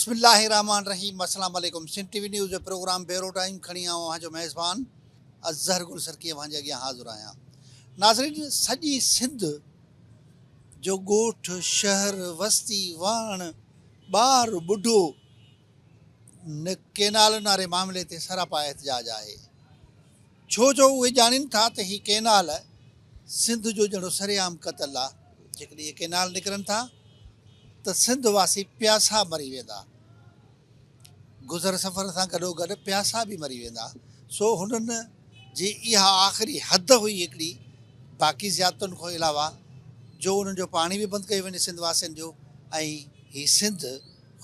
بسم الله الرحمٰن الرحيم السلام عليڪم سنڌ ٽي وي نيوز جو پروگرام بيورو ٽائيم کڻي آئون اوهان جو ميزبان اظهر گل سرڪي اوهان جي اڳيان حاضر آهيان ناظرين سڄي سنڌ جو ڳوٺ شهر وستي واهڻ ٻار ٻڍو ڪينالن واري معاملي تي سراپا احتجاج آهي ڇو جو اهي ڄاڻين ٿا ته هي ڪئنال سنڌ جو ڄڻو سرعام قتل آ، جيڪڏهن اهي ڪئنال نڪرن ٿا ته سنڌ واسي پياسا مري ويندا، گذر سفر سان گڏوگڏ پياسا به مري ويندا، سو هنن جي اها آخري حد هئي هڪڙي باقي زيادتن کان علاوه جو انهن جو پاڻي به بند ڪيو وڃي سنڌ واسين جو ۽ هي سنڌ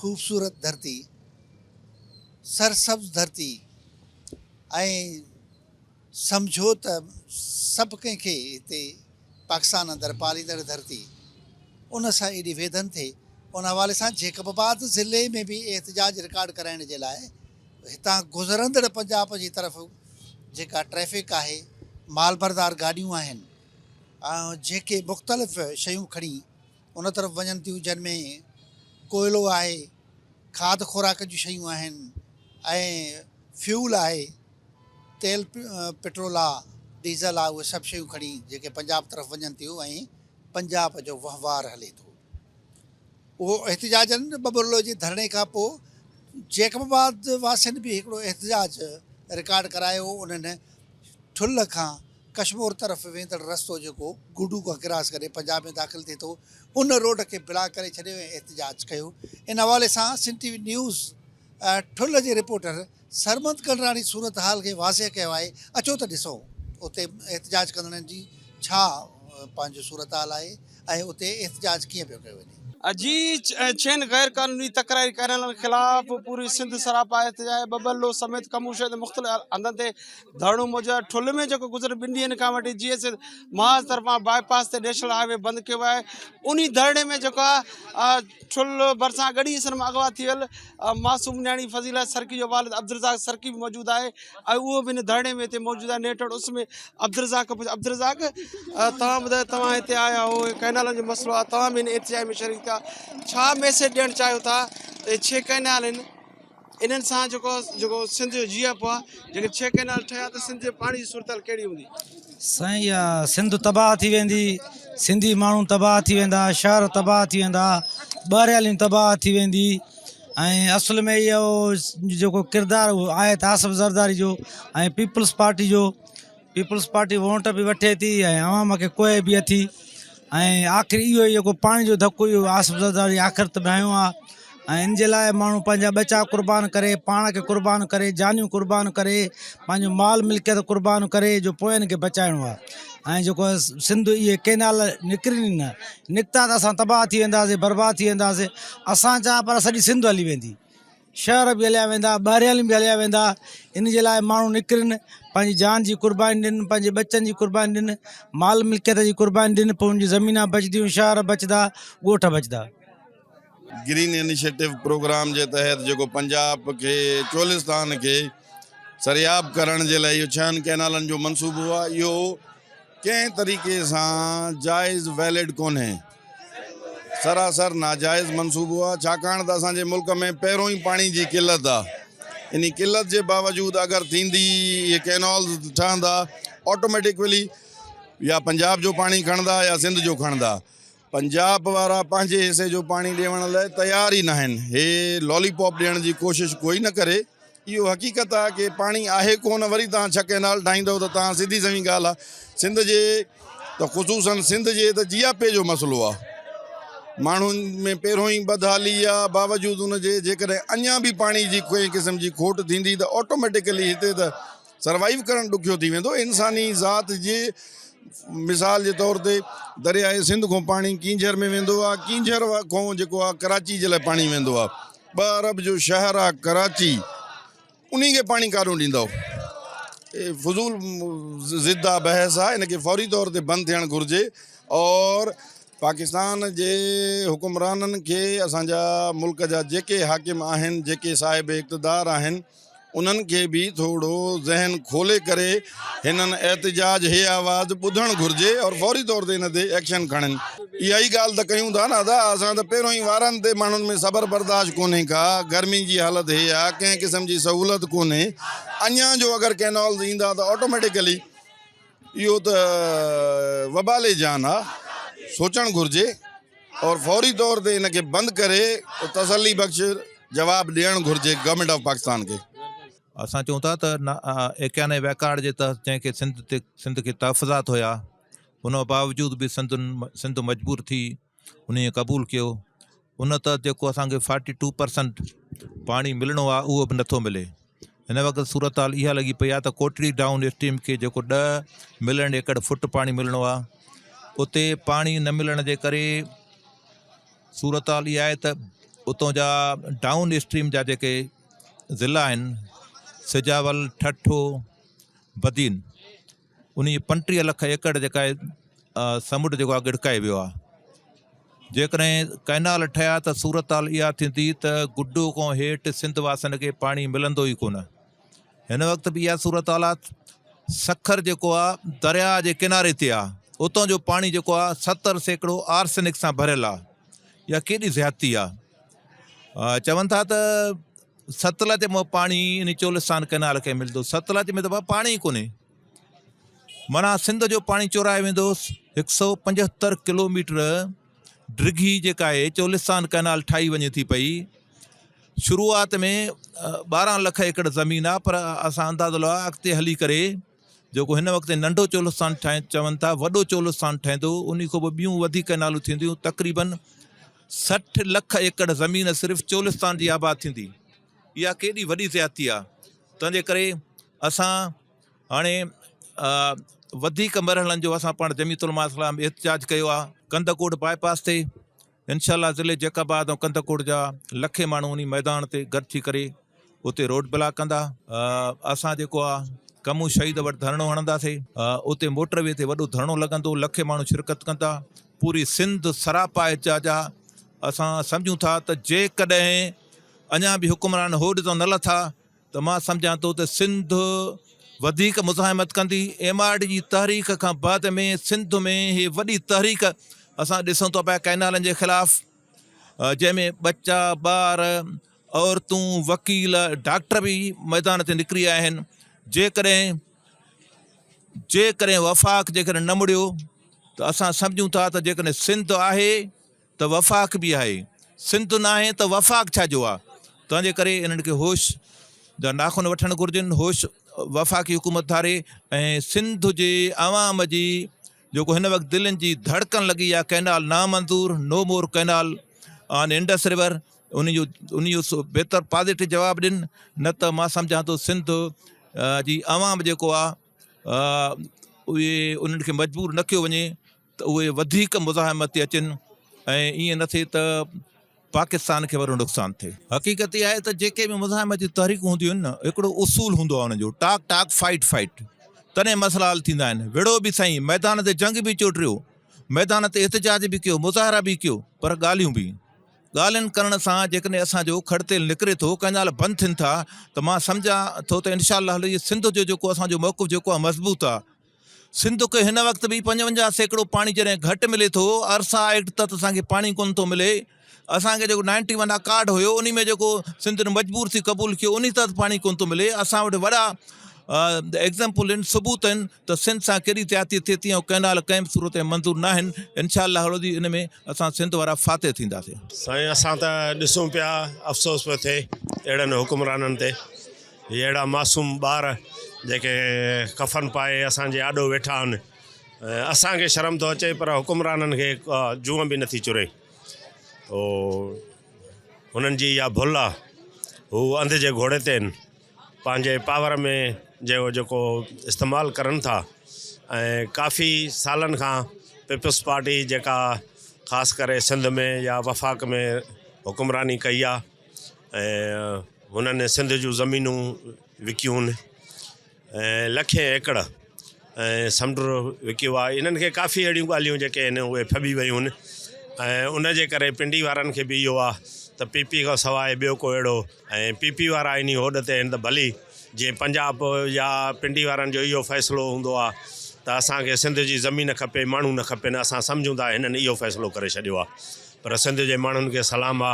خوبصورت ڌرتي سرسبز ڌرتي ۽ سمجهو ته سڀ ڪنهن کي هتي پاڪستان اندر پاليندڙ ڌرتي ان سان ايڏي ويڌن ٿئي ان حوالي سان جيڪب آباد ضلعي ۾ به احتجاج رڪارڊ ڪرائڻ جي لاء هتان گذرندڙ پنجاب جي طرف جيڪا ٽريفڪ آهي مال بردار گاڏيون آهن ۽ جيڪي مختلف شيون کڻي ان طرف وڃن ٿيون جن ۾ ڪوئلو آهي کاڌ خوراڪ جون شيون آهن ۽ فيول آهي، تيل پيٽرول آ، ڊيزل آ، اهي سڀ شيون کڻي جيڪي پنجاب طرف وڃن ٿيون ۽ پنجاب جو وهنوار هلي ٿو. اهو احتجاجن ٻٻرلوء جي ڌرڻي کان پوء جيڪب آباد واسين به هڪڙو احتجاج رڪارڊ ڪرايو انهن ٺلهه کان ڪشمور طرف ويندڙ رستو جيڪو گڊو کان ڪراس ڪري پنجاب ۾ داخل ٿئي ٿو ان روڊ کي بلاڪ ڪري ڇڏيو ۽ احتجاج ڪيو ان حوالي سان سنڌ ٽي وي نيوز ٺلهه جي رپورٽر سرمد ڪنڊراڻي صورتحال کي واضح ڪيو آهي، اچو ته ڏسون اتي احتجاج ڪندڙن جي ڇا پنهنجو صورتحال آهي ۽ اتي احتجاج ڪيئن پيو ڪيو وڃي. جي ڇهن غير قانوني تڪراري ڪئنالن خلاف پوري سنڌ سراپا احتجاج، ٻٻرلو سميت ڪمون شهر جي مختلف هنڌن تي ڌرڻو موجود آهي، ٺلهه ۾ جيڪو گذريل ٻن ڏينهن کان وٺي جي ايس محاذ طرفان باء پاس تي نيشنل هاء وي بند ڪيو ويو آهي، انهي ڌرڻي ۾ جيڪو آهي ٺلهه ڀرسان ڳڙهي حصن مان اغوا ٿي ويل معصوم نياڻي فضيله سرڪي جو والد عبدالرزاق سرڪي به موجود آهي ۽ اهو به هن ڌرڻي ۾ هتي موجود آهي نيٺ اس ۾ عبدالرزاق کان پڇ عبدالرزاق توهان ٻڌايو توهان هتي آيا آهيو ڪئنالن جو مسئلو آهي توهان به هن احتجاج ۾ شريڪ ٿيا ڇا ميسيج ڏيڻ چاهيو ٿا ته هي ڇهه ڪئنال آهن انهن سان جيڪو جيڪو سنڌ جو جيئپو آهي جيڪي ڇهه ڪئنال ٺهيا ته سنڌ جي پاڻي جي صورتحال ڪهڙي هوندي؟ سائين اها سنڌ تباهه ٿي ويندي سنڌي ماڻهو تباهه ٿي ويندا شهر تباهه ٿي ويندا ٻهرياليون تباهه ٿي ويندي ۽ اصل ۾ اهو جيڪو ڪردار آهي ته آصف زرداري جو ۽ پيپلز پارٽي جو پيپلز پارٽي ووٽ به وٺي ٿي ۽ عوام کي ڪوهي به اٿي ۽ آخر اهو ئي جيڪو پاڻي جو ڌڪ اهو آصف زرداري آخرت ۾ هنيو آهي ۽ ان جي لاء ماڻهو پنهنجا ٻچا قربان ڪري پاڻ کي قربان ڪري جانيون قربان ڪري پنهنجو مال ملڪيت قربان ڪري جو پوين کي بچائڻو آهي ۽ جيڪو سنڌ اهي ڪينال نڪرن ئي نه نڪتا ته اسان تباهه ٿي وينداسين برباد ٿي وينداسين اسان ڇا پر سڄي سنڌ هلي ويندي شهر به هليا ويندا ٻهرياليون به هليا ويندا ان جي لاء ماڻهو نڪرن پنهنجي جان جي قرباني ڏين پنهنجي ٻچن جي قرباني ڏين مال ملڪيت جي قرباني ڏين پوء ان جي زمينان بچنديون شهر بچندا ڳوٺ بچندا. گرين انيشيٽو پروگرام جي تحت جيڪو پنجاب کي چولستان کي سرياب ڪرڻ جي لاء اهو ڇهن ڪئنالن جو منصوبو آهي اهو ڪنهن طريقي سان جائز ويلڊ ڪونهي سراسر ناجائز منصوبو آهي ڇاڪاڻ ته اسان جي ملڪ ۾ پهريون ئي پاڻي جي قلت آهي انهي قلت جي باوجود اگر ٿيندي اهي ڪئنالز ٺهندا آٽوميٽڪلي يا پنجاب جو پاڻي کڻندا يا سنڌ جو کڻندا پنجاب وارا پنهنجي حصي جو پاڻي ڏيڻ لاء تيار ئي ناهن. هي لالي پاپ ڏيڻ جي ڪوشش ڪوئي نه ڪري. اهو حقيقت آهي ڪي پاڻي آهي ڪونه وري توهان ڇهه ڪئنال ٺاهيندؤ ته توهان سڌي سنئين ڳالهه آهي سنڌ جي ته خصوصن سنڌ جي ته جياپي جو مسئلو آهي. ماڻهن ۾ پهريون ئي بدحالي آهي باوجود ان جي جيڪڏهن اڃا به پاڻي جي ڪنهن قسم جي کوٽ ٿيندي ته آٽوميٽيڪلي هتي ته سروائيو ڪرڻ ڏکيو ٿي ويندو انساني ذات جي مثال جي طور تي درياء سنڌ کان پاڻي ڪينجهر ۾ ويندو آهي ڪينجهر کان جيڪو آهي ڪراچي جي لاء پاڻي ويندو آهي ٻه ارب جو شهر آهي ڪراچي انهي کي پاڻي ڪاڏو ڏيندو فضول ضد آ بحث آ ان کي فوري طور تي بند ٿيڻ گهرجي اور پاڪستان جي حڪمرانن کي اسان جا ملڪ جا جيڪي حاڪم آهن جيڪي صاحب اقتدار آهن انهن کي به ٿورو ذهن کولي ڪري هنن احتجاج هي آواز ٻڌڻ گهرجي اور فوري طور تي ان تي ايڪشن کڻن. اها ئي ڳالهه ته ڪيون ٿا نه ادا اسان ته پهريون ئي وارن تي ماڻهن ۾ صبر برداشت ڪونهي ڪا گرمي جي حالت هي آ ڪنهن قسم جي سهولت ڪونهي اڃان جو اگر ڪينالز ايندا ته آٽوميٽيڪلي اهو ته وبال جان آ سوچڻ گهرجي اور فوري طور تي ان کي بند ڪري تسلي بخش جواب ڏيڻ گهرجي گورنمينٽ آف پاڪستان کي. اسان چئون ٿا ته ايڪيانوي ويڪارڊ جي تحت جنهن کي سنڌ تي سنڌ کي تحفظات هيا ان باوجود به سنڌ سنڌ مجبور ٿي انهي قبول ڪيو ان تحت جيڪو اسان کي فارٽي ٽو پرسنٽ پاڻي ملڻو آهي اهو به نٿو ملي هن وقت صورتحال اها لڳي پئي آهي ته ڪوٽڙي ڊائون اسٽريم کي جيڪو ڏهه ملين ايڪڙ فٽ پاڻي ملڻو آهي اتي پاڻي نه ملڻ جي ڪري صورتحال اها آهي ته اتان جا ڊائون اسٽريم جا جيڪي ضلعا آهن سجاول ٺٽو بدين ان جي 35 لک ايڪڙ جيڪا آهي سمنڊ جيڪو آهي ڳڙڪائي ويو آهي جيڪڏهن ڪئنال ٺهيا ته صورتحال اها ٿيندي ته گڊو کان هيٺ سنڌ واسين کي پاڻي ملندو ئي ڪونه هن وقت به اها صورتحال آهي سکر جيڪو آهي درياء جي ڪناري تي آهي اتان جو پاڻي جيڪو آهي 70% آرسنڪ سان ڀريل آهي اها ڪيڏي زيادتي آهي چون ٿا ته ستلج مان پاڻي ان چولستان ڪئنال کي ملندو ستلج ۾ ته پاڻي ئي ڪونهي معنيٰ سنڌ جو پاڻي چورائي ويندو هڪ سو پنجهتر ڪلوميٽر ڊگهي جيڪا آهي چولستان ڪئنال ٺاهي وڃي ٿي پئي شروعات ۾ 12 لک ايڪڙ زمين آهي پر اسان اندازو لڳايو اڳتي هلي ڪري جيڪو هن وقت ننڍو چولستان ٺاهي چون ٿا وڏو چولستان ٺهندو ان کان پوء ٻيون وڌيڪ ڪئنالون ٿينديون تقريبن 60 لک ايڪڙ زمين صرف چولستان جي آباد ٿيندي اها ڪيڏي وڏي زيادتي آهي تنهنجي ڪري اسان هاڻي وڌيڪ مرحلن جو اسان پاڻ جميعت علماء اسلام احتجاج ڪيو آهي ڪنڌڪوٽ باء پاس تي انشاء الله ضلعي جيڪب آباد ۽ ڪنڌڪوٽ جا لکين ماڻهو انهي ميدان تي گڏ ٿي ڪري اتي روڊ بلاڪ ڪندا اسان جيڪو آ ڪمون شهيد وٽ ڌرڻو هڻنداسي اتي موٽر وي تي وڏو ڌرڻو لڳندو لکين ماڻهو شرڪت ڪندا پوري سنڌ سراپا احتجاج آ اسان سمجهون ٿا ته جيڪڏهن اڃا به حڪمران هوڏ تان نه لٿا ته مان سمجهان ٿو ته سنڌ وڌيڪ مزاحمت ڪندي، ايم آر ڊي جي تحريڪ کان بعد ۾ سنڌ ۾ هي وڏي تحريڪ اسان ڏسون ٿا پيا ڪئنالن جي خلاف جنهن ۾ ٻچا ٻار عورتون وڪيل ڊاڪٽر به ميدان تي نڪري آيا آهن جيڪڏهن جيڪڏهن وفاق جيڪڏهن نه مڙيو ته اسان سمجهون ٿا ته جيڪڏهن سنڌ آهي ته وفاق به آهي، سنڌ ناهي ته وفاق ڇا جو آ؟ تنهنجي ڪري انهن کي هوش جا ناخن وٺڻ گهرجن، هوش وفاقي حڪومت ڌاري ۽ سنڌ جي عوام جي جيڪو هن وقت دلين جي ڌڙڪن لڳي آ ڪئنال نامنظور، no more canal on Indus river, ان جو ان جو بهتر پازيٽو جواب ڏين نه ته مان سمجهان ٿو سنڌ جي عوام جيڪو آ اهي انهن کي مجبور نه ڪيو وڃي ته اهي وڌيڪ مزاحمت تي اچن ۽ ائين نه ٿئي ته پاڪستان کي وڏو نقصان ٿئي. حقيقت اها آهي ته جيڪي به مزاحمت جون تحريڪون هونديون آهن نه هڪڙو اصول هوندو آهي انهن جو ٽاڪ ٽاڪ فائيٽ فائيٽ تڏهن مسئلا حل ٿيندا آهن وڙهو به سائين ميدان تي جنگ به چوٽريو ميدان تي احتجاج به ڪيو مظاهرا به ڪيو پر ڳالهيون به ڳالهين ڪرڻ سان جيڪڏهن اسان جو کڙ تيل نڪري ٿو ڪئنال بند ٿين ٿا ته مان سمجهان ٿو ته انشاء الله سنڌ جو جيڪو اسان جو موقف جيڪو آهي مضبوط آهي سنڌ کي هن وقت به 55% پاڻي جڏهن گهٽ ملي ٿو، ارسا ايڪٽ تحت اسان کي پاڻي ڪونه ٿو ملي، اسان کي جيڪو نائنٽي ون اڪارڊ هيو انهي ۾ جيڪو سنڌ مجبور ٿي قبول ڪيو انهي تحت پاڻي ڪونه ٿو ملي، اسان وٽ وڏا ايگزامپل آهن ثبوت آهن ته سنڌ سان ڪيڏي زيادتي ٿئي ٿي ۽ ڪئنال ڪنهن به صورت ۾ منظور ناهن، انشاء الله العزيز ان ۾ اسان سنڌ وارا فاتح ٿينداسين. سائين اسان ته ڏسون پيا افسوس پيو ٿئي اهڙن حڪمرانن تي. هي اهڙا معصوم ٻار جيڪي ڪفن پائي اسان جي آڏو ويٺا آهن اسان کي شرم ٿو اچي پر حڪمرانن کي جونء به نٿي چري تو هنن جي اها ڀل آهي هو انڌ جي گهوڙي تي آهن پنهنجي پاور ۾ جيڪو جيڪو استعمال ڪرن ٿا ۽ ڪافي سالن کان پيپلز پارٽي جيڪا خاص ڪري سنڌ ۾ يا وفاق ۾ حڪمراني ڪئي آهي ۽ هنن سنڌ جون زمينون وڪيون ۽ لکين ايڪڙ ۽ سمنڊ وڪيو آهي انهن کي ڪافي اهڙيون ڳالهيون جيڪي آهن اهي ڦٻي ويون آهن ۽ ان جي ڪري پنڊي وارن کي به اهو آهي ته پي پي کان سواء ٻيو ڪو اهڙو ۽ پي پي وارا انهي هوڏ تي آهن ته ڀلي جيئن پنجاب يا پنڊي وارن جو اهو فيصلو هوندو آ ته اسان کي سنڌ جي زمين کپي ماڻهو نه کپن اسان سمجهون ٿا هنن اهو فيصلو ڪري ڇڏيو آ پر سنڌ جي ماڻهن کي سلام آ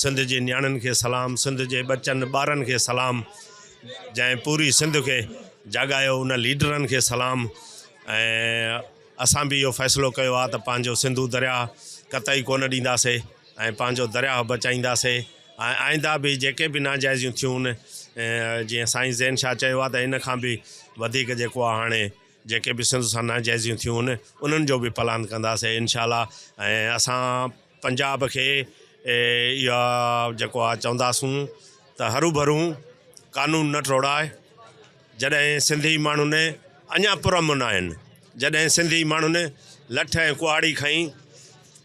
سنڌ جي نياڻين کي سلام سنڌ جي ٻچن ٻارن کي سلام جنهن پوري سنڌ کي جاڳايو ان ليڊرن کي سلام ۽ اسان به اهو فيصلو ڪيو آ ته پنهنجو سنڌو درياهه قطعي ڪونه ڏينداسي ۽ پنهنجو درياهه بچائينداسي ۽ آئنده به جيڪي به ناجائزيون ٿيون آهن جيئن سائين زين شاهه چيو آهي ته ان کان به وڌيڪ جيڪو آهي هاڻي جيڪي به سنڌ سان ناجائزيون ٿيون آهن انهن جو به پلان ڪنداسين انشاء الله ۽ اسان پنجاب کي اها جيڪو آهي چونداسون ته هروڀرو قانون نه ٽوڙائي جڏهن سنڌي ماڻهن اڃا پرامن آهن جڏهن سنڌي ماڻهن لٺ ۽ ڪهاڙي کنئي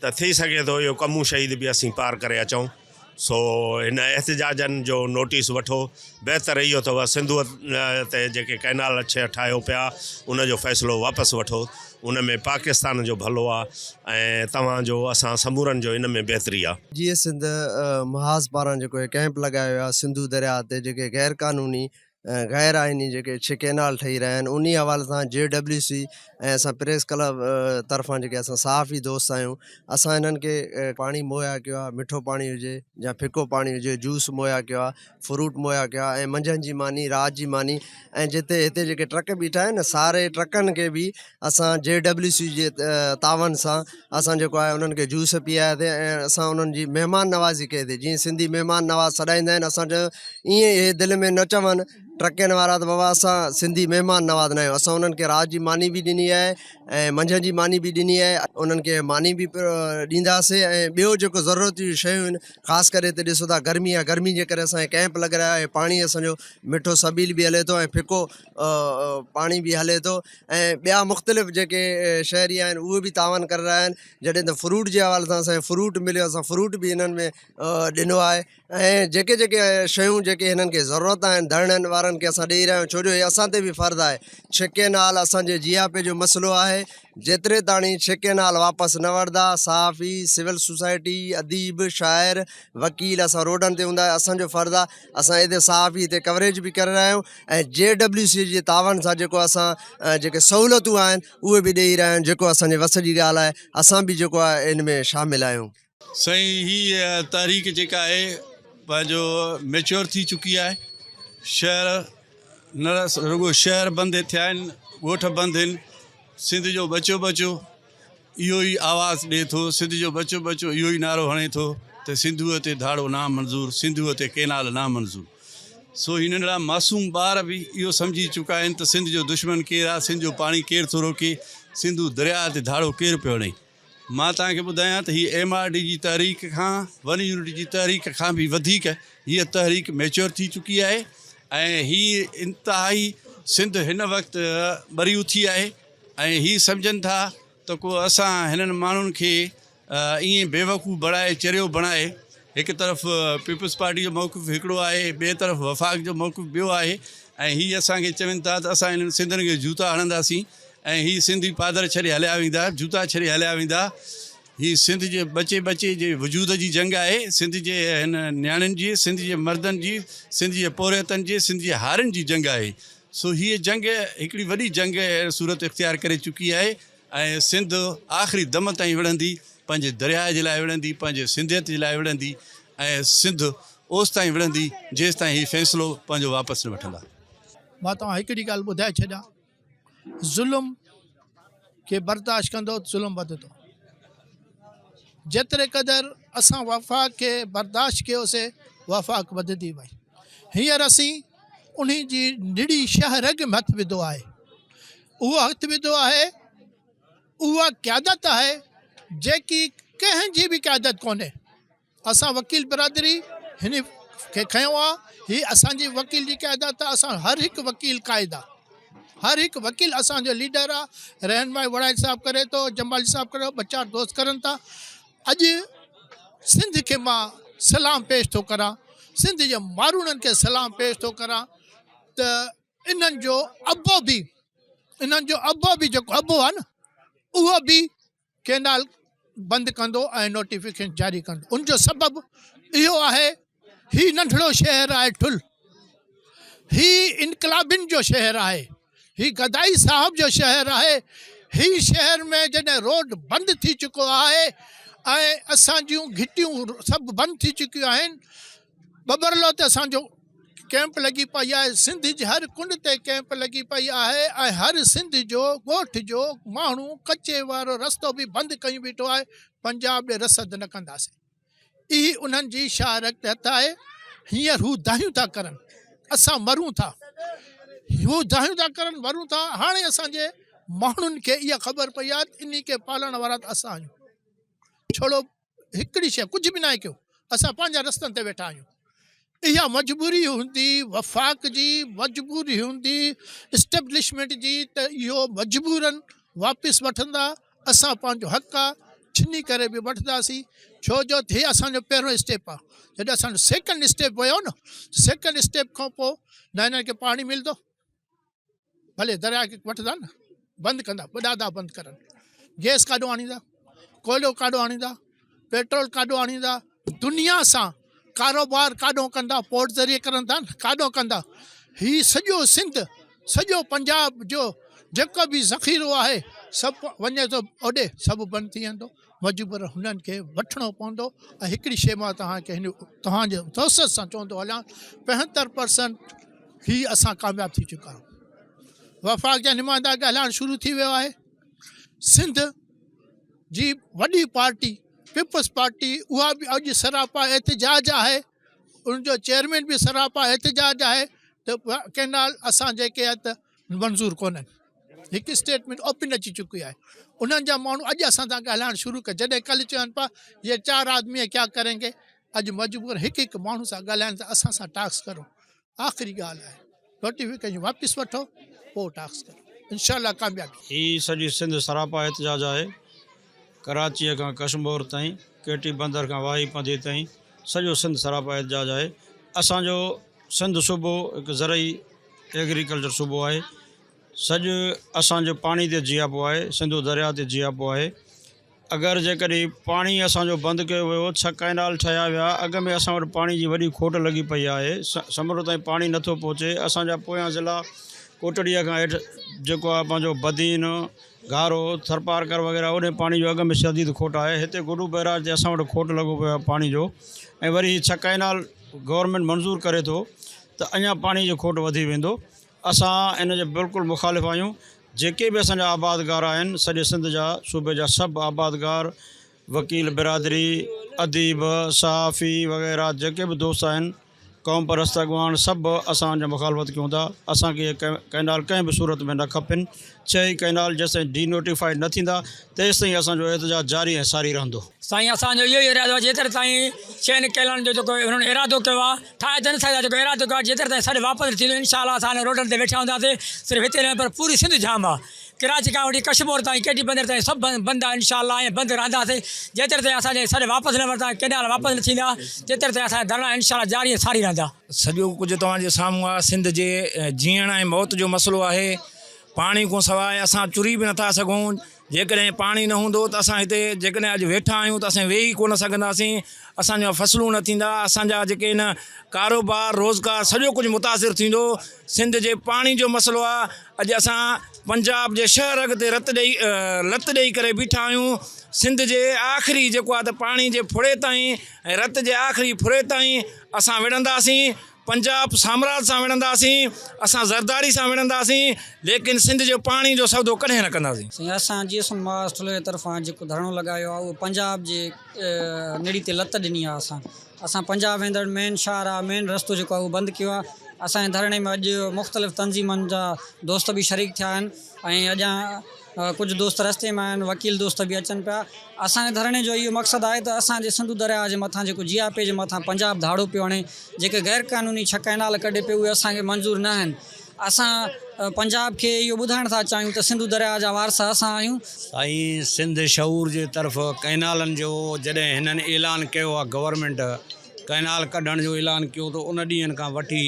ته ٿي سگهي ٿو اهو ڪمون شهيد به اسين پار ڪري اچون سو هن احتجاجن جو نوٽيس وٺو بهتر اهو اٿو سنڌوء تي جيڪي ڪئنال ڇهه ٺاهيو پيا ان جو فيصلو واپس وٺو ان ۾ پاڪستان جو ڀلو آ ۽ توهان جو اسان سمورن جو ان ۾ بهتري آ. جيئي سنڌ محاذ پاران جيڪو هي ڪئمپ لڳايو ويو آهي سنڌو درياهه تي جيڪي غير قانوني غير آئيني جيڪي ڇھ ڪينال ٺهي رهيا آهن انهي حوالي سان جي ڊبليو سي ۽ اسان پريس ڪلب طرفان جيڪي اسان صحافي دوست آهيون اسان انهن کي پاڻي مهيا ڪيو آهي مٺو پاڻي هجي يا ڦڪو پاڻي هجي جوس مهيا ڪيو آهي فروٽ مهيا ڪيو آهي ۽ منجهند جي ماني رات جي ماني ۽ جتي هتي جيڪي ٽرڪ بيٺا آهن ساري ٽرڪن کي به اسان جي ڊبليو سي جي تعاون سان اسان جيڪو آهي انهن کي جوس پيارياسي ۽ اسان انهن جي مهمان نوازي ڪئي سي جيئن سنڌي مهمان نواز سڏائيندا آهن اسان چيو ائين اهي دل ۾ نه چون ٽرڪين وارا ته بابا اسان سنڌي مهمان نواز نه آهيون اسان انهن کي رات جي ماني به ڏني آهي ۽ منجهند جي ماني به ڏني آهي انهن کي ماني به ڏينداسين ۽ ٻيو جيڪو ضرورت جون شيون آهن خاص ڪري هتي ڏسو ٿا گرمي آهي گرمي جي ڪري اسان ڪئمپ لڳرايا آهي پاڻي اسانجو مٺو سبيل به هلي ٿو ۽ ڦڪو پاڻي به هلي ٿو ۽ ٻيا مختلف جيڪي شهري آهن اهي به تعاون ڪري رهيا آهن جڏهن ته فروٽ جي حوالي سان اسانکي فروٽ مليو اسان فروٽ به انهن ۾ ڏنو آهي ۽ جيڪي جيڪي شيون جيڪي هنن کي ضرورت آهن ڌرڻن وارن کي اسان ڏيئي رهيا آهيون ڇو جو هي اسان تي به فرض آهي ڇھ ڪينال اسان جي جياپي جو مسئلو آهي جيتري تاڻي ڇھ ڪينال واپس نه وٺندا صحافي سول سوسائٽي اديب شاعر وڪيل اسان روڊن تي هوندا اسان جو فرض آهي اسان هتي صحافي هتي ڪوريج به ڪري رهيا آهيون ۽ جي ڊبليو سي جي تعاون سان جيڪو اسان جيڪي سهولتون آهن اهي به ڏيئي رهيا آهيون جيڪو اسان جي وس جي ڳالهه آهي اسان به جيڪو آهي ان ۾ شامل آهيون. سائين هي تحريڪ جيڪا آهي پنهنجو ميچوئر ٿي چڪي آهي شهر نه رڳو شهر بند ٿيا آهن ڳوٺ بند آهن سنڌ جو ٻچو ٻچو اهو ئي آواز ڏي ٿو سنڌ جو ٻچو ٻچو اهو ئي نعرو هڻي ٿو ته سنڌوء تي ڌاڙو نامنظور سنڌوء تي ڪينال نامنظور سو هي ننڍڙا معصوم ٻار به اهو سمجهي چڪا آهن ته سنڌ جو دشمن ڪير آهي سنڌ جو پاڻي ڪير ٿو روڪي سنڌو درياهه تي ڌاڙو ڪير پيو هڻي مان توهان کي ٻڌايان ته هي ايم آر ڊي جي تحريڪ کان ون يونٽ جي تحريڪ کان به وڌيڪ هيء تحريڪ ميچوئر ٿي چڪي آهي ۽ هي انتهائي سنڌ هن وقت ٻري اٿي آهي ۽ هي سمجهن ٿا ته ڪو اسان هنن ماڻهن کي ائين بيوقوف بڻائي چريو بڻائي هڪ طرف پيپلز پارٽي جو موقف هڪڙو آهي ٻئي طرف وفاق جو موقف ٻيو آهي ۽ هي اسان کي چون ٿا ته اسان هنن سنڌين کي جوتا هڻنداسين ۽ هي سنڌي پادر ڇڏي هليا ويندا، جوتا ڇڏي هليا ويندا. هي سنڌ جي ٻچي ٻچي جي وجود جي جنگ آهي، سنڌ جي هن نياڻين جي، سنڌ جي مردن جي، سنڌ جي پورهيتن جي، سنڌ جي هارين جي جنگ آهي. سو هيء جنگ هڪڙي وڏي جنگ صورت اختيار ڪري چڪي آهي ۽ سنڌ آخري دم تائين وڙهندي، پنهنجي درياهه جي لاء وڙهندي، پنهنجي سنڌيت جي لاء وڙهندي ۽ سنڌ اوستائين وڙهندي جيستائين هي فيصلو پنهنجو واپس نه وٺندا. مان توهان هڪڙي ڳالهه ٻڌائي ڇڏيان. ظلم کي برداشت ڪندو ته ظلم وڌندو. جيتري قدر اسان وفاق کي برداشت ڪيوسي وفاق وڌندي وئي. هينئر اسين انهي جي نڙي شهه رڳ ۾ هٿ وڌو آهي. اهو هٿ وڌو آهي اها قيادت آهي جيڪي ڪنهن جي به قيادت ڪونهي. اسان وڪيل برادري هن کي کنيو آ هي اسان جي وڪيل جي قيادت آ اسان هر هڪ وڪيل قائد آ هر هڪ وڪيل اسان جو ليڊر آ رهنمائي وڙائي صاحب ڪري ٿو جمالي صاحب ڪري ٿو ٻه چار دوست ڪرن ٿا اڄ سنڌ کي مان سلام پيش ٿو ڪران سنڌ جي ماروئڙن کي سلام پيش ٿو ڪران ته انهن جو ابو به انهن جو ابو به جيڪو ابو آ نه اهو به ڪينال بند ڪندو ۽ نوٽيفڪيشن جاري ڪندو ان جو سبب اهو آهي هي ننڍڙو شهر آهي ٺل هي انقلابين جو شهر آهي، هي گدائي صاحب جو شهر آهي، هي شهر ۾ جڏهن روڊ بند ٿي چڪو آهي ۽ اسان جون گهٽيون سڀ بند ٿي چڪيون آهن، ٻٻرلو تي اسان جو ڪئمپ لڳي پئي آهي، سنڌ جي هر ڪنڊ تي ڪئمپ لڳي پئي آهي ۽ هر سنڌ جو ڳوٺ جو ماڻهو ڪچي وارو رستو به بند ڪيون بيٺو آهي، پنجاب ڏي رسد نه ڪنداسين. اهي انهن جي شاهرگ تي هٿ آهي، هينئر هو دانهيون ٿا ڪرن، اسان مرون ٿا، هو دانهيون ٿا ڪرن، مرون ٿا، هاڻي اسان جي ماڻهن کي اها خبر پئي آهي ته انهي کي پالڻ وارا ته اسان آهيون، ڇڙو هڪڙي شيء ڪجهه به ناهي ڪيو، اسان پنهنجا رستن تي ويٺا آهيون. اها مجبوري هوندي وفاق جي، مجبوري هوندي اسٽيبلشمينٽ جي ته اهو مجبورن واپس وٺندا، اسان پنهنجو حق آ ڇني ڪري به وٺنداسين، ڇو جو هي اسان جو پهريون اسٽيپ آ، جڏهن اسان جو سيڪنڊ اسٽيپ ويو نه، سيڪنڊ اسٽيپ کان پوء نه هنن کي پاڻي ملندو، ڀلي درياء کي وٺندا نه، بند ڪندا، ڏاڍا بند ڪرن، گئس ڪاڏو آڻيندا، ڪوئلو ڪاڏو آڻيندا، پيٽرول ڪاڏو آڻيندا، دنيا سان ڪاروبار ڪاڏو ڪندا، پورٽ ذريعي ڪرن ٿا نه، ڪاڏو ڪندا، هي سڄو سنڌ سڄو پنجاب جو جيڪو به ذخيرو آهي سڀ وڃي ٿو اوڏي، سڀ بند ٿي ويندو، مجبور هنن کي وٺڻو پوندو ۽ هڪڙي شيء مان توهان کي هن توهان جي توسط سان چوندو هلان 75% هي اسان ڪامياب ٿي چڪا آهيون. وفاق جا نمائندا ڳالهائڻ شروع ٿي ويو آهي. سنڌ جي وڏي پارٽي پيپلز پارٽي اها به اڄ سراپا احتجاج آهي، ان جو چيئرمين به سراپا احتجاج آهي ته ڪئنال اسان جيڪي آهي ته منظور ڪونهن. هڪ اسٽيٽمينٽ اوپن اچي چڪي آهي. انهن جا ماڻهو اڄ اسان سان ڳالهائڻ شروع ڪيو، جڏهن ڪلهه چون پيا يي چار آدمي ڪيا ڪرين گي، اڄ مجبور هڪ هڪ ماڻهو سان ڳالهائن ته اسان سان ٽاڪس ڪرو. آخري ڳالهه آهي نوٽيفڪيشن واپس وٺو پوء ٽاڪس ڪرو انشاء الله ڪاميابي. هي سڄي سنڌ سراپا احتجاج آهي، ڪراچيء کان ڪشمور تائين، ڪيٽي بندر کان واهي پنڌي تائين سڄو سنڌ سراپا احتجاج آهي. اسان جو سنڌ صوبو هڪ زرعي ايگريڪلچر صوبو آهي، سڄ اسان جو پاڻي تي جياپو آهي، سنڌو درياء تي جياپو آهي. اگر جيڪڏهن پاڻي اسان جو بند ڪيو ويو، ڇهه ڪئنال ٺهيا ويا، اڳ ۾ اسان وٽ پاڻي جي وڏي کوٽ لڳي پئي آهي، سمنڊ تائين پاڻي نٿو پهچي، اسان جا پويان ضلعا ڪوٽڙيء کان هيٺ جيڪو آهي پنهنجو بدين، گهارو، ٿرپارڪر وغيره اوڏي پاڻي جو اڳ ۾ شديد کوٽ آهي، هتي گڊو بئراج تي اسان وٽ کوٽ لڳو پيو آهي پاڻي جو ۽ وري هي ڇهه ڪئنال گورنمينٽ منظور ڪري ٿو ته اڃا پاڻي جي کوٽ وڌي ويندو، اسان ان جي بلڪل مخالف آهيون، جيڪي به اسان جا آبادگار آهن سڄي سنڌ جا صوبي جا سڀ آبادگار وڪيل برادري اديب صحافي وغيره جيڪي به دوست آهن قوم پرست اڳواڻ سڀ اسان ان جي مخالفت ڪيون ٿا اسان کي اهي ڪئنال ڪنهن به صورت ۾ نه کپن ڇهه ئي ڪئنال جيستائين ڊي نوٽيفائيڊ نه ٿيندا تيستائين اسان جو احتجاج جاري ۽ ساري رهندو. سائين اسان جو اهو ئي ارادو آهي جيتر تائين چئن ڪئنالن جو جيڪو انهن ارادو ڪيو آهي ٺاهي ته نه سگهندا جيڪو ارادو ڪيو آهي جيتر تائين سڏ واپس نه ٿيندو انشاء الله اسان روڊن تي ويٺا هونداسين صرف هتي نه پر پوري سنڌ جام آهي ڪراچي کان وٺي ڪشمور تائين ڪيٽي بندر تائين سڀ بند آهي انشاء الله ۽ بند رهنداسين جيتر تائين اسان جا سڏ واپس نه ورتا ڪئنال واپس نه ٿيندا تيتر تائين اسان جا ڌرڻا انشاء الله جاري ۽ ساري رهندا. سڄو ڪجهه توهان جي سامهون آهي سنڌ جي جيئڻ ۽ موت جو مسئلو آهي پاڻي کان سواء اسان چري به نٿا سگهون جيڪڏهن پاڻي نه هوندو ته اسان هتي جيڪڏهن اڄ ويٺا آهيون ته اسين ويهي ڪونه سگهنداسين اسان جا فصلون نه ٿيندا اسان جا جيڪي هن ڪاروبار روزگار سڄو ڪجهه متاثر ٿيندو سنڌ جي پاڻي جو مسئلو آهي اڄ اسان پنجاب جي شهر اڳ تي رت ڏئي لت ڏئي ڪري بيٺا آهيون سنڌ جي آخري جيڪو آهي ته پاڻي جي ڦڙي تائين ۽ رت جي آخري ڦڙي تائين اسان وڙهنداسين پنجاب سامراج سان وڙهنداسين، اسان زرداري سان وڙهنداسين، ليڪن سنڌ جو پاڻي جو سودو ڪڏهن نه ڪنداسين. سائين اسان جي ايس ماس ٺلهي جي طرفان جيڪو ڌرڻو لڳايو آهي اهو پنجاب جي نڙي تي لت ڏني آهي اسان اسان پنجاب ويندڙ مين شاهراهه مين رستو جيڪو آهي اهو بند ڪيو آهي اسان جي ڌرڻي ۾ اڄ مختلف تنظيمن جا دوست به شريڪ ٿيا آهن ۽ اڄان ڪجهه دوست رستي ۾ آهن وڪيل دوست به اچن پيا اسان جي ڌرڻي جو اهو مقصد آهي ته اسان جي سنڌو درياهه جي مٿان جيڪو جي آء پي جي مٿان پنجاب ڌاڙو پيو هڻي جيڪي غير قانوني ڇهه ڪئنال ڪڍي پيو اهي اسان کي منظور نه آهن اسان پنجاب کي اهو ٻڌائڻ ٿا چاهيون ته سنڌو درياهه جا وارث اسان آهيون. سائين سنڌ شعور جي طرف ڪئنالن جو جڏهن هنن اعلان ڪيو آهي گورنمينٽ ڪئنال ڪڍڻ جو اعلان ڪيو ته ان ڏينهن کان وٺي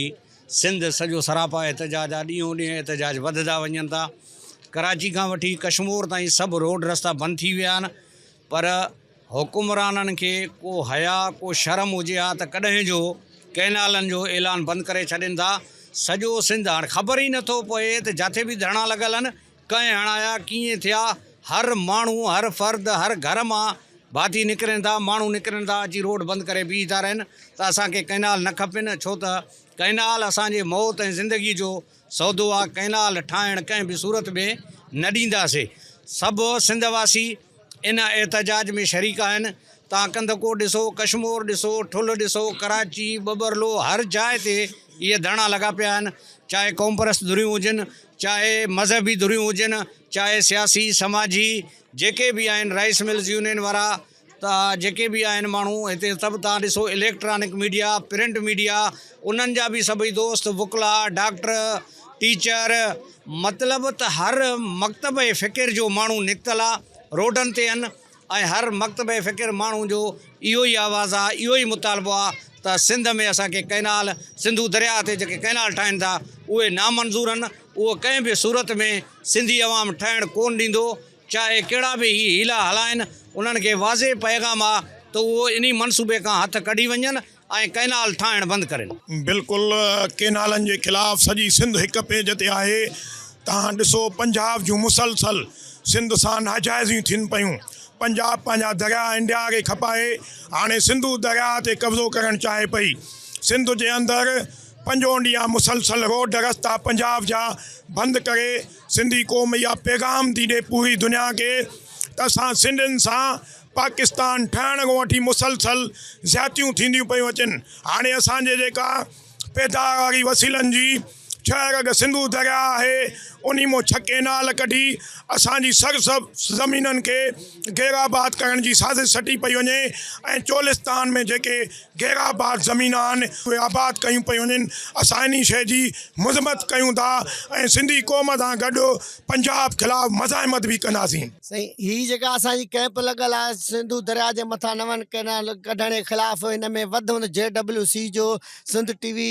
سنڌ سڄو سراپا احتجاج آ ڏينهون ڏينهن احتجاج وڌندا وڃن ٿا ڪراچي کان وٺي ڪشمور تائين سڀ روڊ رستا بند ٿي ويا آهن پر حڪمرانن کي ڪو حيا ڪو شرم هجي ها ته ڪڏهن جو ڪئنالن جو اعلان بند ڪري ڇڏين ٿا. سڄو سنڌ هاڻ خبر ئي نٿو پوي ته جاٿي به ڌرڻا لڳل آهن ڪنهن هڻايا ڪيئن ٿيا هر ماڻهو هر فرد هر گهر مان ڀاتي نڪرن ٿا ماڻهو نڪرن ٿا اچي روڊ بند ڪري بيهي ٿا رهن ته اسان کي ڪئنال نه کپن ڇو ته ڪئنال اسان جي موت ۽ زندگي جو سودو آ ڪئنال ٺاهڻ ڪنهن به صورت ۾ نه ڏينداسي سڀ سنڌ واسي ان احتجاج ۾ شريڪ آهن توهان ڪنڌڪوٽ ڏسو ڪشمور ڏسو ٺل ڏسو ڪراچي ٻٻرلو هر جاء تي اهي ڌرڻا لڳا پيا آهن چاهي قومپرست ڌريون هجن چاهي مذهبي ڌريون هجن چاهي سياسي سماجي جيڪي به آهن رائس ملز يونين وارا ته جيڪي به آهن ماڻهو هتي سڀ توهان ڏسو اليڪٽرانڪ ميڊيا پرنٽ ميڊيا انهن جا به سڀئي دوست وڪلا ڊاڪٽر ٽيچر مطلب ته هر مڪتب فڪر جو ماڻهو نڪتل آ روڊن تي آهن ۽ هر مڪتب فڪر ماڻهو جو اهو ئي آواز آ اهو ئي مطالبو آ ته سنڌ ۾ اسان کي ڪئنال سنڌو درياهه تي جيڪي ڪئنال ٺاهين ٿا اهي نامنظور آهن اهو ڪنهن به صورت ۾ سنڌي عوام ٺهڻ ڪون ڏيندو چاهي ڪهڙا به هي حيلا هلائن انهن کي واضح پيغام آ ته اهو انهي منصوبي کان هٿ ڪڍي وڃن ۽ ڪئنال ٺاهڻ بند ڪرين. بلڪل ڪئنالن جي خلاف سڄي سنڌ هڪ پيج تي آهي توهان ڏسو پنجاب جون مسلسل سنڌ سان ناجائزيون ٿين پيون پنجاب پنهنجا درياء انڊيا کي کپائي هاڻي سنڌو درياء تي قبضو ڪرڻ چاهي پئي سنڌ جي اندر پنجون ڏينهن مسلسل روڊ رستا پنجاب جا بند ڪري سنڌي قوم اها پيغام ٿي ڏي پوري دنيا کي ته اسان سنڌين سان پاڪستان ٺهڻ کان وٺي مسلسل زيادتيون ٿينديون پيون اچن هاڻي اسان جي جيڪا پيداواري وسيلن جي ڇهه رڳ سنڌو درياء آهي انهي مون ڇهه ڪينال ڪڍي اسان جي سرسبز زمينن کي غير آباد ڪرڻ جي سازش سٽي پئي وڃي ۽ چولستان ۾ جيڪي غير آباد زمين آهن اهي آباد ڪيون پيون وڃن اسان انهي شيء جي مذمت ڪيون ٿا ۽ سنڌي قوم سان گڏ پنجاب خلاف مزاحمت به ڪنداسين. سائين هي جيڪا اسان جي ڪئمپ لڳل آهي سنڌو درياء جي مٿان نون ڪئنال ڪڍڻ جي خلاف ان ۾ وڌ وڌ جي ڊبليو سي جو سنڌ ٽي وي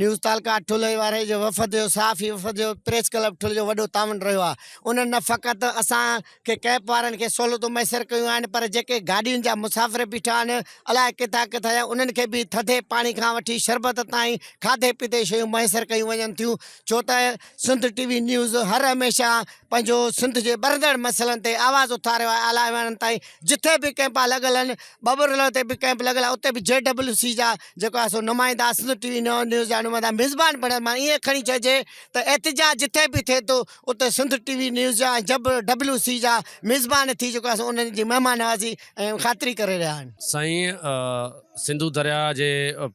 نيوز تعلقه ٺلهي واري جي وفد جو صحافي وفد جو پريس ڪلب ٺلهه جو وڏو تعاون رهيو آهي انهن نه فقط اسان کي ڪئمپ وارن کي سهولتون ميسر ڪيون آهن پر جيڪي گاڏين جا مسافر بيٺا آهن الائي ڪٿان ڪٿان جا انهن کي به ٿڌي پاڻي کان وٺي شربت تائين کاڌي پيتي شيون ميسر ڪيون وڃن ٿيون ڇو ته سنڌ ٽي وي نيوز هر هميشه پنهنجو سنڌ جي ٻرندڙ مسئلن تي آواز اٿاريو آهي اعليٰ ايوانن تائين جٿي به ڪئمپا لڳل آهن ٻٻرلو تي به ڪئمپ لڳل آهي اتي به جي ڊبليو سي جا جيڪو آهي سو نمائندا سنڌ ٽي وي نيوز جا نمائندا ميزبان بڻيل معنيٰ ائين کڻي چئجي ته احتجاج جٿي به ٿئي ٿو اتي سنڌ ٽي وي نيوز جا ۽ جب ڊبليو سي جا ميزبان ٿي جيڪو آهي سو انهن جي مهمان نوازي ۽ خاطري ڪري رهيا آهن. سائين سنڌو درياء جي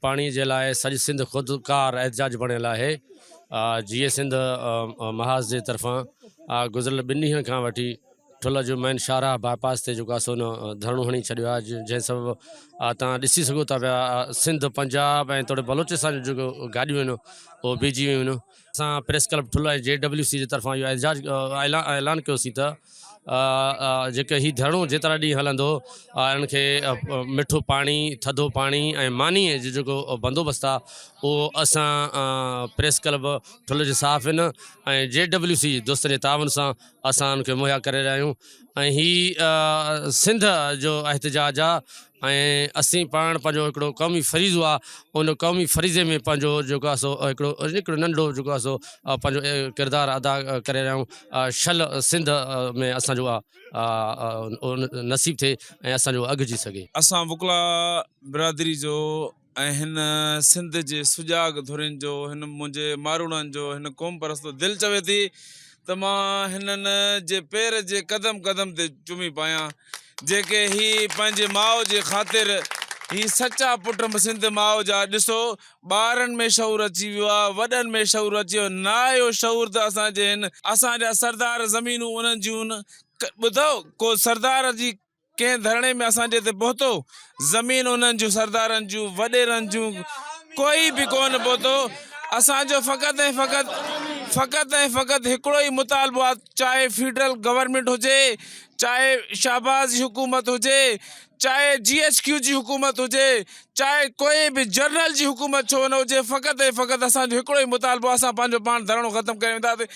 پاڻي جي لاء سڄي سنڌ خودڪار احتجاج بڻيل آهي جيئي سنڌ محاذ جي طرفان گذريل ٻن ڏينهن کان وٺي ٺلهه جو مين شاهراهه باء پاس تي جيڪو آهي سو ڌرڻو هڻي ڇڏيو آهي جنهن سبب تان ڏسي سگهو ٿا پيا سنڌ پنجاب ۽ توڙي بلوچستان جون جيڪو گاڏيون آهن اهي بيهجي ويون آهن اسان press club Thul ۽ J W C جي طرفان اهو احتجاج اعلان ڪيوسين ته جيڪي هي ڌرڻو جيترا ڏينهن هلندو انهن کي مٺو پاڻي ٿڌو پاڻي ۽ ماني جو جيڪو بندوبست آهي اهو اسان پريس ڪلب ٺل جي صحافين ۽ جي ڊبليو سي دوستن جي تعاون سان اسان ان کي مهيا ڪري رهيا آهيون ۽ هي سنڌ جو احتجاج آ ۽ اسين پاڻ پنهنجو هڪڙو قومي فريضو آ ان قومي فريضي ۾ پنهنجو جيڪو آ سو هڪڙو هڪڙو ننڍڙو جيڪو آ سو پنهنجو ڪردار ادا ڪري رهيا آهيون شل سنڌ ۾ اسان جو نصيب ٿئي ۽ اسان جو اگهجي سگهي. اسان وڪلا برادري جو ۽ هن سنڌ جي سجاڳ ڌرين جو، هن منهنجي ماروئڙن جو، هن قوم پرست جو دل چوي ٿي ته مان هنن جي پير جي قدم قدم تي چمي پايان، جيڪي هي پنهنجي ماء جي خاطر هي سچا پٽ سنڌ ماء جا ڏسو ٻارن ۾ شعور اچي ويو آ، وڏن ۾ شعور اچي ويو، نه آيو شعور ته اسان جي هن اسان جا سردار زمينون انهن جون ٻڌو ڪو سردار جي ڪنهن ڌرڻي ۾ اسان جي هتي پهتو، زمين انهن جون سردارن جون وڏيرن جون ڪوئي به ڪونه پهتو، اسان جو فقط ۽ فقط فقط ۽ فقط هڪڙو ئي مطالبو آهي چاهي فيڊرل گورنمينٽ هجي چاهي شهباز جي حڪومت هجي چاهي جي ايڇ ڪيو جي حڪومت هجي چاهي ڪوئي به جنرل جي حڪومت ڇو نه هجي فقط ۽ فقط اسان جو هڪڙو ئي مطالبو آهي اسان پنهنجو پاڻ ڌرڻو ختم ڪري وينداسين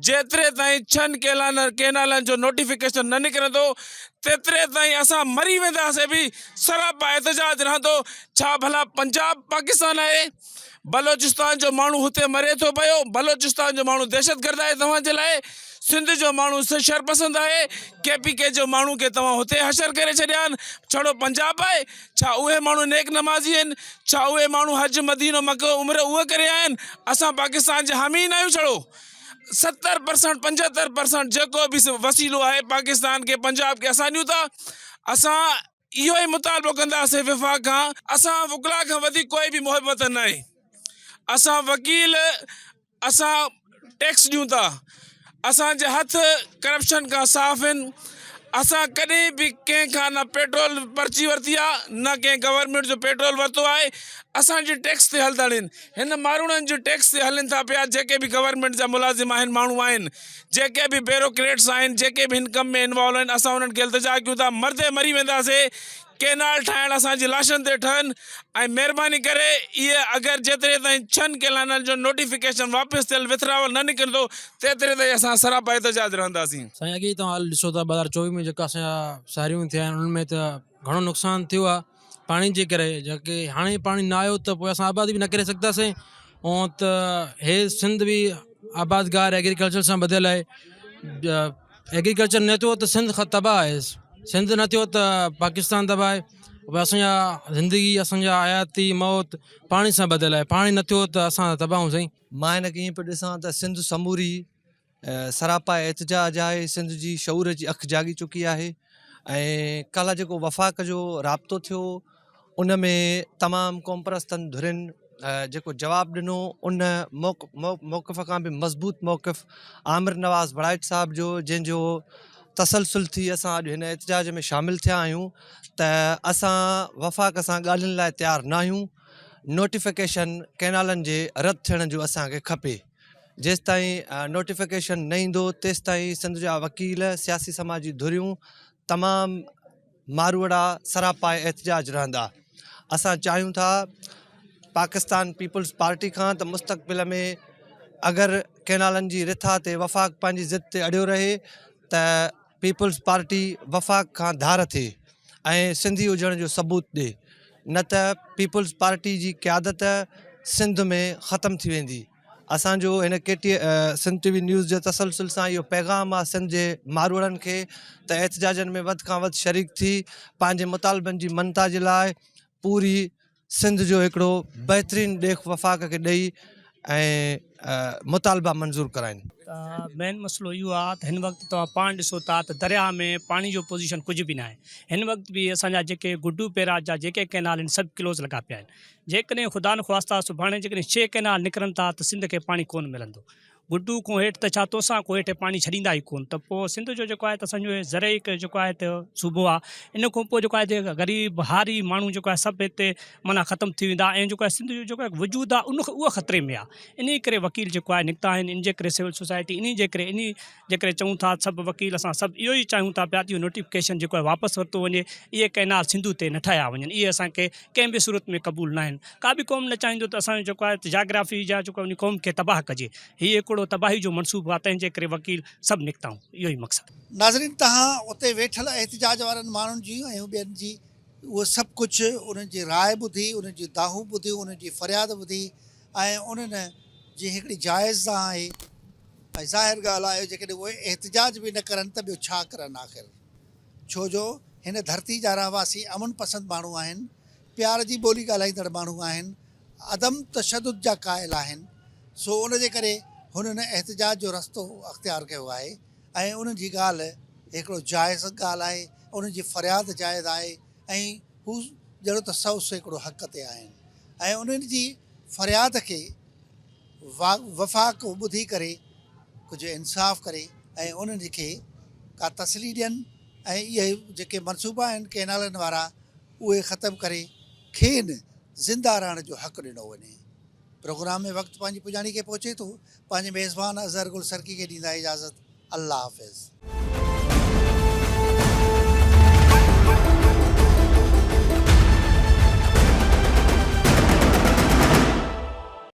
جيتري تائين ڇهن ڪينالن جو نوٽيفڪيشن نه نڪرندو تيتري تائين اسان مري وينداسين به سراپا احتجاج رهندو ڇا ڀلا پنجاب پاڪستان آهي بلوچستان جو ماڻهو هتي مري ٿو پيو، بلوچستان جو ماڻهو دهشتگرد آهي توهان جي لاء، سنڌ جو ماڻهو شرپسند آهي، ڪي پي ڪي جو ماڻهو کي توهان هتي حشر ڪري ڇڏيا آهن، ڇڙو پنجاب آهي؟ ڇا اهي ماڻهو نيڪ نمازي آهن؟ ڇا اهي ماڻهو حج مدينو مڪو عمرو اهي ڪري آيا آهن؟ اسان پاڪستان جا حامي نه آهيون ڇڙو 70 پرسنٽ 75 پرسنٽ جيڪو به وسيلو آهي پاڪستان کي پنجاب کي اسان ڏيون ٿا اسان اهو ئي مطالبو ڪنداسين وفاق کان. اسان وڪلاء کان وڌيڪ ڪوئي به محب وطن ناهي. اسان وڪيل اسان ٽيڪس ڏيون ٿا. اسان جا هٿ ڪرپشن کان صاف آهن. اسان ڪڏهن به ڪنهن کان نه پيٽرول پرچي ورتي آهي نه ڪنهن گورنمينٽ جو پيٽرول ورتو آهي. اسان جي ٽيڪس تي هلندڙ آهن. هن ماروئڙن جي ٽيڪس تي هلن ٿا پيا جيڪي به گورنمينٽ جا ملازم آهن ماڻهو آهن. جيڪي به بيروڪريٽس آهن جيڪي به هن ڪم ۾ انوالو آهن اسان انهن کي التجا ڪيون ٿا مردي مري وينداسي ڪينال ٺاهڻ اسان جي لاشن تي ٺهن ۽ مهرباني ڪري اهي اگر جيتري تائين ڇهن ڪينالن جو نوٽيفڪيشن واپس ٿيل وٿراول نه نڪرندو تيتري تائين اسان سراپا احتجاج رهنداسين. سائين اڳي ئي توهان حال ڏسو ٿا 2024 ۾ جيڪا اسان جا ساريون ٿيا آهن انهن ۾ ته گهڻو نقصان ٿيو آهي پاڻي جي ڪري جيڪي هاڻي پاڻي نه آيو ته پوء اسان آبادي به نه ڪري سگهنداسين ۽ ته هي سنڌ به آبادگار ايگريڪلچر سان ٻڌل آهي ايگريڪلچر نه ٿيو ته سنڌ تباهه آهي سنڌ نه ٿيو ته پاڪستان تباهه آهي پوء اسانجا زندگي اسانجا حياتي موت پاڻي سان ٻڌل آهي پاڻي نه ٿيو ته اسان تباهه آهيون سائين. مان هن کي ائين پيو ڏسان ته سنڌ سموري سراپا احتجاج آهي، سنڌ جي شعور جي اک جاڳي چڪي آهي ۽ ڪالهه جيڪو وفاق جو رابطو ٿيو ان ۾ تمام قومپرستن ڌرين جيڪو جواب ڏنو ان موقف کان به مضبوط موقف عامر نواز وڙائچ صاحب جو جنهن جو تسلسل ٿي اسان اڄ هن احتجاج ۾ شامل ٿيا آهيون ته اسان وفاق سان ڳالهين لاء تيار نه آهيون نوٽيفڪيشن ڪئنالن جي رد ٿيڻ جو اسان کي کپي. جيستائين نوٽيفڪيشن نه ايندو تيستائين سنڌ جا وڪيل سياسي سماجي ڌريون تمام ماروئڙا سراپا احتجاج رهندا اسان چاهيون ٿا پاڪستان پيپلز پارٽي کان ته مستقبل ۾ اگر ڪينالن جي رٿا تي وفاق پنهنجي ضد تي اڙيو رهي ته پيپلز پارٽي وفاق کان ڌار ٿئي ۽ سنڌي هجڻ جو ثبوت ڏي نه ته پيپلز پارٽي جي قيادت سنڌ ۾ ختم ٿي ويندي اسان جو هن K T Sindh T V news جي تسلسل سان اهو پيغام آهي سنڌ جي ماروئڙن کي ته احتجاجن ۾ وڌ کان وڌ شريڪ ٿي پنهنجي مطالبن جي مڃتا جي لاء پوري سنڌ جو هڪڙو بهترين ڏيک وفاق کي ڏئي ۽ مطالبا منظور ڪرائين. ته مين مسئلو اهو آهي ته هن وقت توهان پاڻ ڏسو ٿا ته درياهه ۾ پاڻي جو پوزيشن ڪجهه به ناهي هن وقت به اسان جا جيڪي گڊو بيراج جا جيڪي ڪئنال آهن سڀ ڪلوز لڳا پيا آهن جيڪڏهن خدانخواسته سڀاڻي جيڪڏهن ڇهه ڪئنال نڪرن ٿا ته سنڌ کي پاڻي ڪونه ملندو گڊو کان هيٺ ته ڇا توسان کان هيٺ پاڻي ڇڏيندا ئي ڪونه ته پوء سنڌ جو جيڪو آهي ته اسان جو زرعي هڪ جيڪو آهي ته صوبو آهي ان کان پوء جيڪو آهي ته غريب هاري ماڻهو جيڪو آهي سڀ هتي معنيٰ ختم ٿي ويندا ۽ جيڪو آهي سنڌ جو جيڪو آهي وجود آهي ان اهو خطري ۾ آهي انهي ڪري وڪيل جيڪو آهي نڪتا آهن ان جي ڪري سول سوسائٽي انهي جي ڪري انهي جي ڪري چئون ٿا سڀ وڪيل اسان سڀ اهو ئي چاهيون ٿا پيا ته اهو نوٽيفڪيشن جيڪو آهي واپس ورتو وڃي اهي ڪئنال سنڌو تي نه ٺاهيا وڃن اهي اسان کي ڪنهن به صورت ۾ قبول ناهن. ڪا به قوم نه چاهيندو ته اسان جو جيڪو آهي ته جاگرافي جا جيڪو ان قوم کي تباهه ڪجي. هي هڪڙو تباهي جو منصوبو آهي تنهن جي ڪري وڪيل سڀ نڪتا آهيون. اهو ئي مقصد. ناظرين توهان اتي ويٺل احتجاج وارن ماڻهن جي ۽ ٻين جي اهو سڀ ڪجهه انهن جي راء ٻڌي انهن جون دانهون ٻڌيون انهن جي فرياد ٻڌي ۽ انهن جي هڪڙي جائز دانهن آهي ۽ ظاهر ڳالهه آهي جيڪڏهن اهي احتجاج به نه ڪرن ته ٻيو ڇا ڪرن آخر. ڇو جو هن ڌرتي جا رهواسي امن پسند ماڻهو آهن، پيار جي ٻولي ڳالهائيندڙ ماڻهو آهن، عدم تشدد جا قائل آهن، سو ان جي ڪري هنن احتجاج جو رستو اختيار ڪيو آهي ۽ انهن جي ڳالهه هڪڙو جائز ڳالهه آهي، انهن جي فرياد جائز آهي ۽ هو ڄڻ ته سئو سيڪڙو حق تي آهن ۽ انهن جي فرياد کي وفاق ٻڌي ڪري ڪجهه انصاف ڪري ۽ انهن کي ڪا تسلي ڏين ۽ اهي جيڪي منصوبا آهن ڪئنالن وارا اهي ختم ڪري کين زنده رهڻ جو حق ڏنو وڃي. پروگرام ۾ وقت پنهنجي پڄاڻي کي پهچي ٿو. پنهنجي ميزبان اظهر گل سرڪي کي ڏيندا اجازت. الله حافظ.